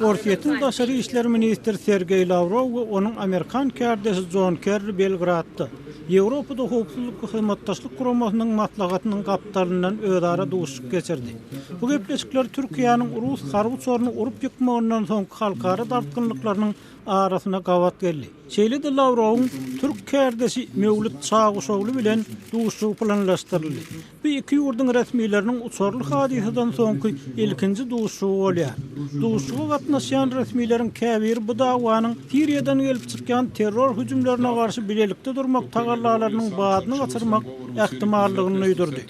Orsýetiň daşary işler ministri Sergeý Lawrow we onuň amerikan kärdeşi Jon Kerri Belgradda, Ýewropada Howpsuzlyk we Hyzmatdaşlyk Guramasynyň maslahatynyň gapdalyndan özara duşuşyk geçirdi. Bu gepleşikler Türkiýäniň rus harby uçaryny urup ýykmagyndan soňky halkara dartgynlyklarynyň arasyna gabat geldi. Şeýle-de Lawrowyň türk kärdeşi Mewlüt Çawuşogly bilen duşuşygy planlaşdyryldy. Bu iki ýurduň resmileriniň uçarly hadysadan soňky ilkinji duşuşygy bolýar. Duşuşyga gatnaşýan resmileriň käbiri bu dawanyň Siriýadan gelip çykýan terror hüjümlerine garşy bilelikde durmak tagallalarynyň badyny gaçyrmak ähtimallygyny duýdurdy.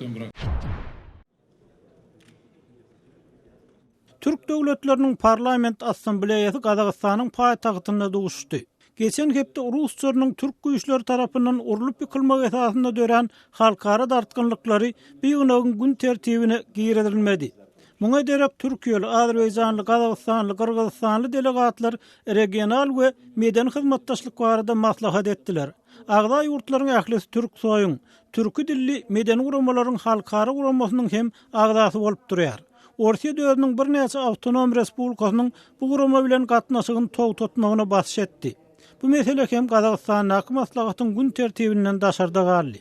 Türk döwletleriniň Parlament Assambleýasy Gazagystanyň paýtagtynda duşuşdy. Geçen hepde rus uçarynyň türk güýçleri tarapyndan urlup ýykylmagy esasynda dörän halkara dartgynlyklary bu ýygnagyň gün tertibine girizilmedi. Muňa derek türkiýeli, azerbaýjanly, gazagystanly, gyrgyzystanly delegatlar regional we medeni hyzmatdaşlyk barada maslahat etdiler. Agza ýurtlaryň ählisi Türksoýuň, türki dilli medeni guramalaryň halkara guramasynyň hem agzasy bolup durýar. Orsýet özüniň birnäçe awtonom respublikasynyň bu gurama bilen gatnaşygyny togtatmagyna basyş etdi. Bu mesele hem Gazagystandaky maslahatyň gün tertibinden daşarda galdy.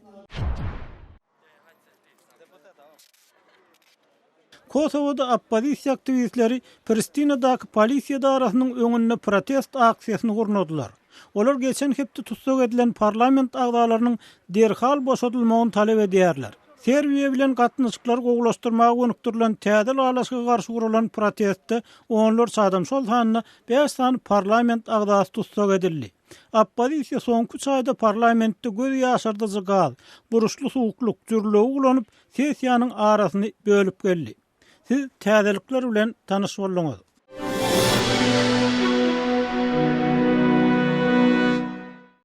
Kosowada oppozisiýa aktiwistleri Pristinadaky polisiýa edarasynyň öňünde protest aksiýasyny gurnadylar. Olar geçen hepde tussag edilen parlament agzalarynyň derhal boşadylmagyny talap edýärler. Serbiýa bilen gatnaşyklary gowulaşdyrmaga gönükdirilen täze ylalaşyga garşy guralan protestde onlarça adam, şol sanda bäş sany parlament agzasy tussag edildi. Oppozisiýa soňky üç aýda parlamentde göz ýaşardyjy gaz, burçly suwuklyk, jürlewük ulanyp, sessiýanyň arasyny bölüp geldi. Siz täzelikler bilen tanyş bolduňyz.